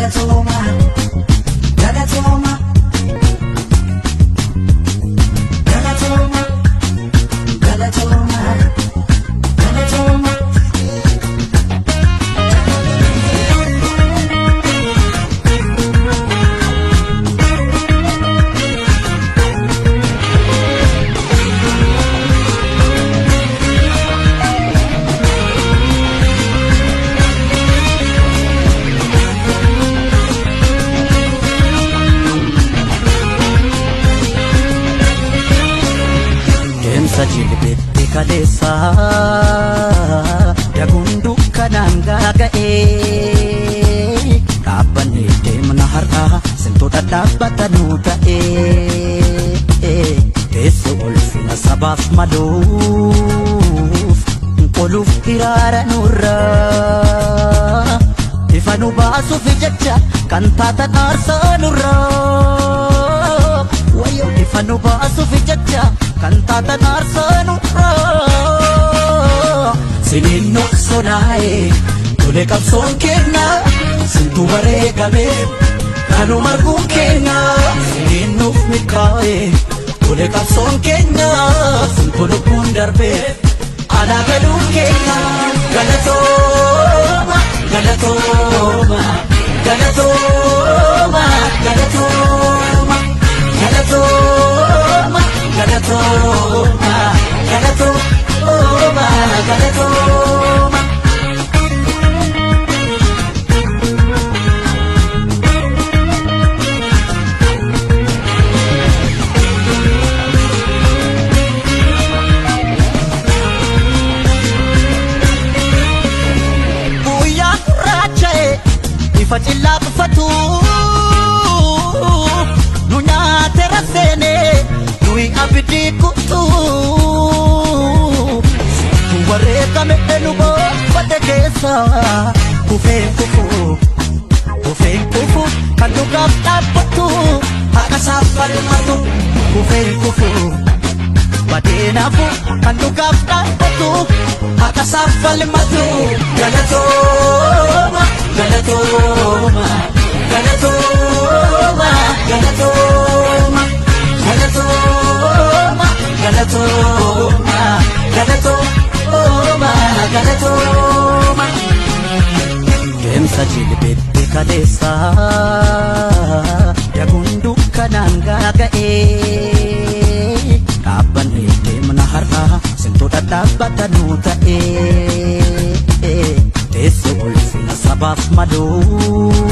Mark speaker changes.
Speaker 1: Galatooma, galatooma, galatooma, galatooma, galatooma.
Speaker 2: Deemsa jilbeetti kaleessaa daguun dukkanaan gaaga'ee dhaabbannee deemna har'aa sintoota dhaabbatanuu ta'ee teessoo ulfina sabaaf maluuf qoluuf hiraara nurraa ifa nu baasuuf jecha kan taatan aarsaa nurraa wayyoo ifa nu baasuuf jecha kan taatan aarsaa nurraa siniin noqsonaa'e tole qabsoon kenna sintu bareegame kanu marguun kenna siniin nuuf milkaa'e tole qabsoon kenna sintu lubbuun darbe alaa galuun kenna. Galatooma, galatooma, galatooma, galatooma, galatooma, galatooma, galatooma, galatooma. Guyyaa gurraacha'e ifa cillaa buufatu nu nyaate raseene nuyi abidii kutu situ wareegame nu boonfate keessa kufee kufu kufee kufu kan dhugaaf dhaabbatu haqa isaaf falmatu kufee kufu badeenaafu kan dhugaaf dhaabbatu haqa isaaf falmatu. Galatooma, galatooma, galatooma, galatooma, galatooma, galatooma, galatooma, galatooma. Deemsa jilbeetti kaleessaa daguun dukkanaan gaaga'ee dhaabbannee deemna har'aa sintoota dhaabbatanuu ta'ee teessoo ulfina sabaaf maluu.